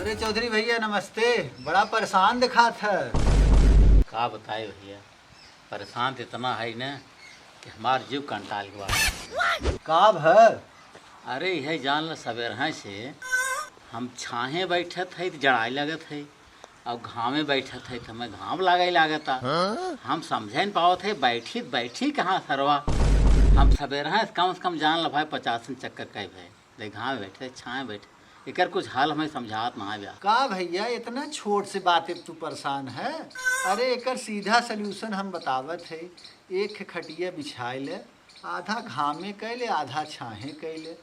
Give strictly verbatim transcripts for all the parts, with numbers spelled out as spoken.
अरे चौधरी भइया नमस्ते, बड़ा परेशान देखात ह। का बताई भइया, परेशान त इतना है न कि हमार जीव कंटाल के बा। का भ? अरे इहे जान ल, सबेरहे से हम छाहे बैठत है त जड़ाई लगत है, अउर घामे बैठत है त हमें घाम लागे लागता। हम समझे न पावत है, बैठी त बैठी कहाँ सरवा। हम सबेरहे से कम से कम जान ल भाई पचासन चक्कर कइ भए। देख, घामे बैठे, छाहे बैठे, एकर कुछ हल हमें समझात ना आवे। का भइया, इतना छोट से बात पे तू परेशान है? अरे, एकर सीधा solution हम बतावत है। एक खटिया बिछाए ले, आधा घामे कइ ले, आधा छाहे कइ ले।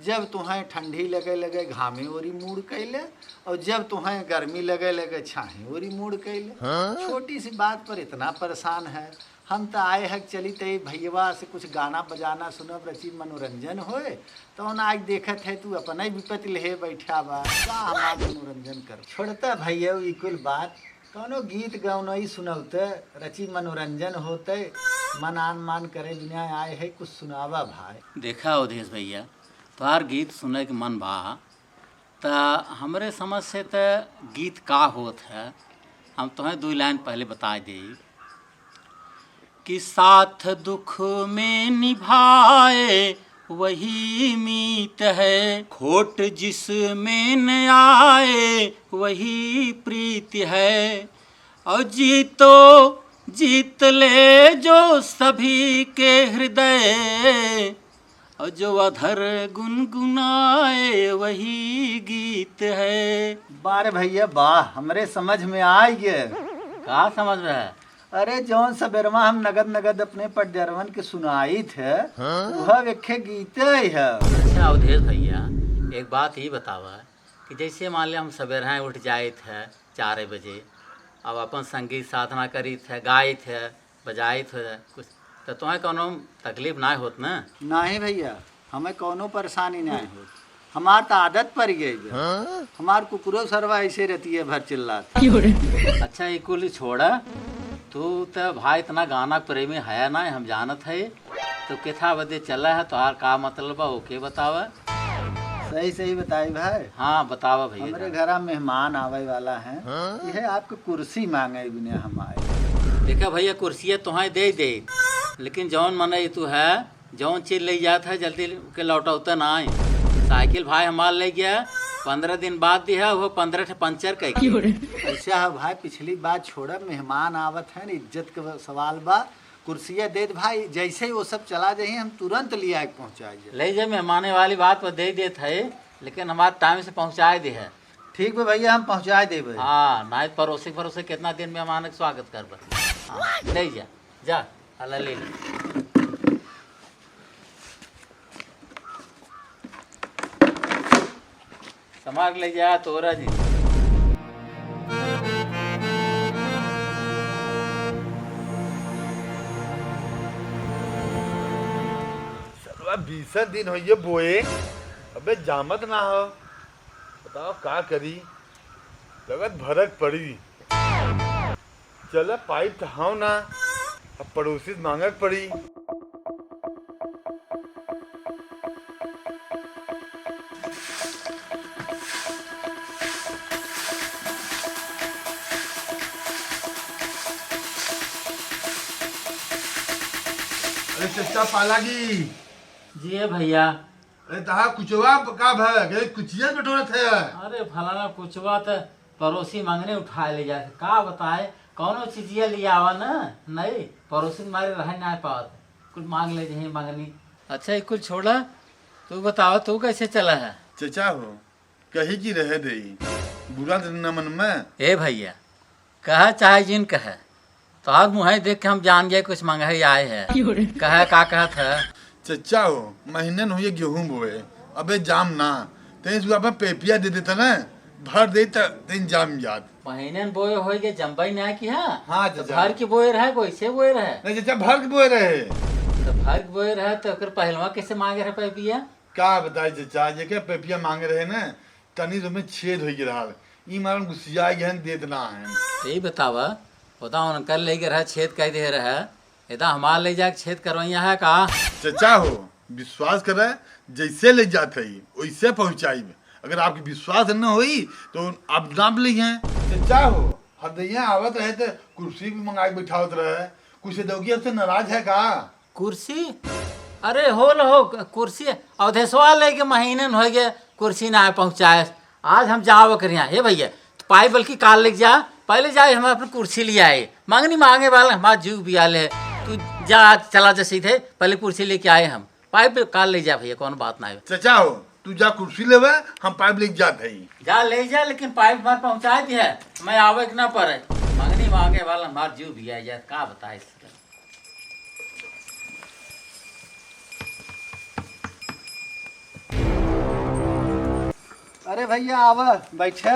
जब तुहें ठंडी लगे लगे, घामे ओरी मुड़ कइ ले, अउर जब तुहें गर्मी लगे लगे, छाहे ओरी मुड़ कइ ले। हाँ? छोटी सी बात पर इतना परेशान है। हम त आए हक चली त ए भइयवा से कुछ गाना बजाना सुनब, रची मनोरंजन होए। तउन आज देखत है तू अपने विपत्ति लेहे बैठा बा, का हमार मनोरंजन कर? छोड़ता भइया ई कुल बात, कउनो गीत गउनई सुनौते, रची मनोरंजन होते, मन आन मान करे बिना आए है, कुछ सुनावा भाई। देखा अवधेश भइया, तोहार गीत सुने के मन बा, त हमरे समझ से त गीत का होत है, हम तोहें दुइ लाइन पहले बताइ देई कि साथ दुख में निभाए वही मीत है, खोट जिसमें न आए वही प्रीत है। और जीतो जीत ले जो सभी के हृदय, और जो अधर गुनगुनाए वही गीत है। बारे भइया बा, हमरे समझ में आइ गए। का समझ में है? अरे जउन सबेरवा हम नगद नगद अपने पटदेरवन के सुनाइत है, हाँ? वह वेखे गीते ही है। अच्छा अवधेश भइया, एक बात ई बतावा कि जइसे मान ले हम सबेरहे उठ जाइत है चारे बजे, अब अपन संगीत साधना करीत है, गाइत है, बजाइत है कुछ, त तोहें कउनो तकलीफ नाहीं होत न? नाहीं भइया, हमें कउनो परेशानी नाहीं होत। हमार त आदत परि गइ बा। हाँ? हमार कुकुरो सरवा अइसे रतिया भर चिल्लात। अच्छा, ई कुल छोड़ा, तू त भाई इतना गाना प्रेमी है ना, हम जानत है। तो केथा बदे चला है, तोहार का मतलब बा, ओके बतावा। सही सही बताई भाई। हाँ, बतावा भइया हमरे जान। घरा मेहमान आवे वाला है, हाँ? यह आपके कुर्सी मांगे बिना हम आए। देखा भइया, कुर्सिया तोहें दे दे, लेकिन जउन मनई तू है, जउन चीज ले जात है, जल्दी के लौटौते ना आए। साइकिल भाई हमार ले गया, पन्द्रह दिन बाद दिहा, वो पन्द्रह ठे पंचर कइ के। अइसा है भाई, पिछली बात छोड़ा, मेहमान आवत है न, इज्जत के सवाल बा। कुर्सिया देत भाई, जइसे ही वो सब चला जाही, हम तुरंत लिया के पहुँचाइ जाए। ले जा, मेहमाने वाली बात पर दे देत है, लेकिन हमार टाइम से पहुँचाइ दे है। ठीक बा भइया, हम पहुँचाइ देबे। हाँ, नाहीं परोसे परोसे कितना दिन मेहमान के स्वागत करबे। हाँ, ले जा। जा, हला ले ले। समार ले जा, तोरा जी। सरवा बीसन दिन होइए बोए, अबे जामत ना हो। बताओ का करी, लगत भरक पड़ी। चला पाइप त हौ ना, अब पड़ोसी से मांगक पड़ी। अरे चचा पालागी। जी है भइया। अरे तहा कुचवा का भय? अरे कुचिया बटोरत है। अरे फलाना कुचवा त परोसी मंगनी उठाए ले जात है। का बताए, कउनो चिजिया लियावा न, नहीं, परोसी मारे रहे नाहीं पावत। कुल मांग ले जहीं मंगनी। अच्छा, ई कुल छोड़ा, तू बतावा, तू कइसे चला है? चचा हो, कही कि रहे देई, बुरा दिन न मन में। ए भइया, कहा चाहे जिन कहे, तोहार मुँहई देख के हम जान गए कुछ मंगही आए है। क्यों रे? कहे का कहत है? चचा हो, महीनन हुए गेहूं बोए, अबे जाम ना, तें सुबह पे पेपिया दे देता ना, भर दे त तें जाम जात। महीनन बोए होई के जम्बई ना कि हाँ? हाँ, तो चचा। भर के बोए रहे, कैसे बोए रहे? नहीं चचा, भर के बोए रहे। तो भर के बोए रहे तो ओकर पहलवा कैसे मांगे रहे पेपिया? का बताई चचा, जेके पेपिया मांगे रहे ना, तनी तो में छेद होई के रहल। ई मारन गुस्सिया गए हैं, देत ना हैं। तो ई बतावा, ओदा उनकर ले के रहा छेद कह दे रहा, एदा हमार ले जाके छेद करवैया है का? चचा हो, विश्वास करे, जैसे ले जात है, वैसे पहुँचाइब। अगर आपके विश्वास न होई तो आप नाप ली हैं। चचा हो, हरदैया आवत रहे तो कुर्सी भी मंगा के बैठावत रहे। कुछ दौगी आपसे नाराज है का? कुर्सी? अरे हो ल हो, क-, कुर्सी अवधेशवा लेके महीनन होइ गए, कुर्सी ना पहुँचाए। आज हम जाओ करिया, हे भैया, तो पाइप बल्कि काल लेके जा, पहले जाए हम अपन कुर्सी ले आए। मंगनी मांगे वाला हमार जीव भी आले है। तू जा, चला जा सीधे, पहले कुर्सी लेके आए हम। पाइप काल ले जा भैया, कौन बात ना है। चचा हो, तू जा कुर्सी लेवे, हम पाइप लेके जात हई। जा ले जा, लेकिन पाइप हमार पहुँचा दिया, मैं आवे के ना पड़े। मंगनी मांगे वाला हमार जीव भी आ जाए, का बताए इसका। अरे भैया, आवा, बैठे।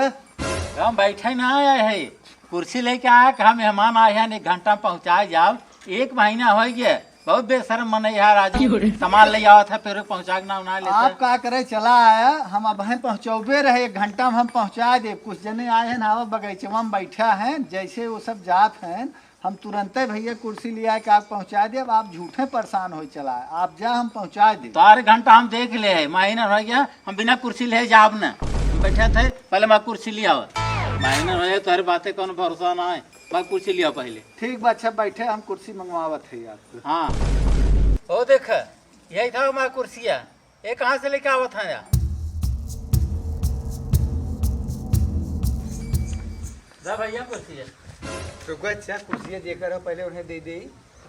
हम बैठे ना आए है, कुर्सी लेके आया कि हम मेहमान आए हैं, एक घंटा में पहुँचाए जाओ। एक महीना हो गया, बहुत बेशरम मनई है राजू। सामान ले आवत है, फिर पहुँचा के ना, ना लेते। आप का करे, चला आया, हम अब हैं पहुँचौबे रहे, एक घंटा में हम पहुँचा देब। कुछ जने आए हैं ना, बगीचवा में बैठा हैं, जैसे वो सब जात हैं, हम तुरंते भैया कुर्सी ले आए के आप पहुँचा देब। अब आप झूठे परेशान हो चला है, आप जा, हम पहुँचा देब। तो आठ घंटा हम देख ले है, महीना हो गया, हम बिना कुर्सी ले जाब न। हम बैठे थे, पहले मैं कुर्सी ले आवा। महीना हो गया, तोहरे बातें कौन भरोसा ना है, मैं कुर्सी ले आवा पहले। ठीक बा, अच्छा बैठे, हम कुर्सी मंगवावत है आपसे। हाँ, ओ देख, यही था हमारा कुर्सिया। ये कहाँ से लेके आवत हैं यार? जा भैया कुर्सी है। रुको, अच्छा, कुर्सिया जेकर हो, पहले उन्हें दे दे,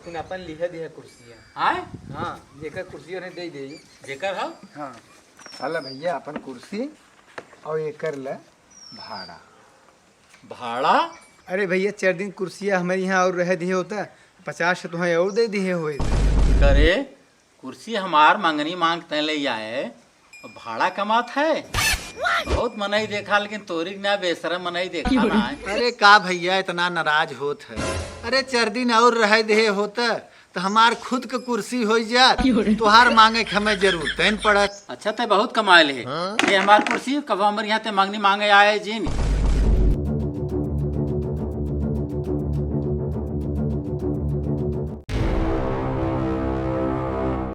फिर अपन लिहे दिया कुर्सिया। आय? हाँ, जेकर कुर्सी उन्हें दे दे। जेकर हो? हाँ। हला भैया, अपन कुर्सी और एकर ले भाड़ा। भाड़ा? अरे भैया, चार दिन कुर्सिया हमारे यहाँ और रह दिए होता, पचास से तुम्हें और दे दिए होए। करे, कुर्सी हमार मंगनी मांग तय ले आए, भाड़ा कमात है। बहुत मनई देखा, लेकिन तोरी ना बेशरम मनई देखा ना है। अरे का भैया इतना नाराज होत है? अरे चार दिन और रह दे होत तो हमार खुद के कुर्सी हो जात, तोहार मांगे के हमें जरूरत न पड़त। अच्छा, ते बहुत कमाए ले। ये हमार कुर्सी कब हमर यहाँ ते मंगनी मांगे आए जिन,